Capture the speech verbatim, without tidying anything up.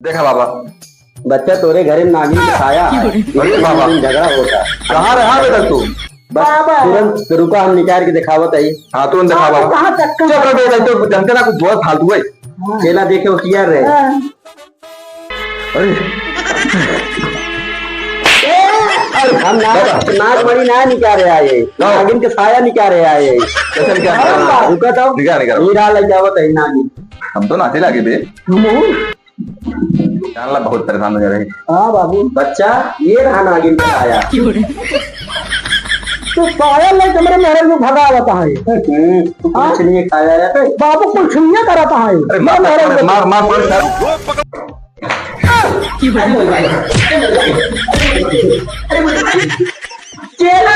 देखा बाबा। बच्चा, तोरे घरे में नागिन के साया है। अरे बाबा। दिन झगड़ा होता। कहाँ रहा बेटा तू? बस बाबा। तुरंत रुका, हम निकाल के दिखावत है। हाँ, तुरंत दिखावा। कहाँ तक का? चुप रह बेटा, तो जनते ना कुछ बहुत फालतू है। हाँ। चेला देखे वो किया रहे। हाँ। अरे। अरे, हम ना, बाबा। नाग मणि ना निकाले आए। हाँ। नागिन के साया निकाले आए। कैसे निकाले? हाँ, रुका तो। निकाल, निकाल। हीरा ले जावत है नागिन। हम तो नाचे लागे बे। मुँह। जानला बहुत परेशान हो जा रहे। हाँ बाबू। बच्चा, ये रहा नागिन का साया। तू पायल ले कमरे में हरे को भगावत है। हम्म, तू हाँ? कुछ नहीं खाया है। बाबू कुछ नहीं करत है। अरे मार, मार, मार, मार, मार, मार। चेला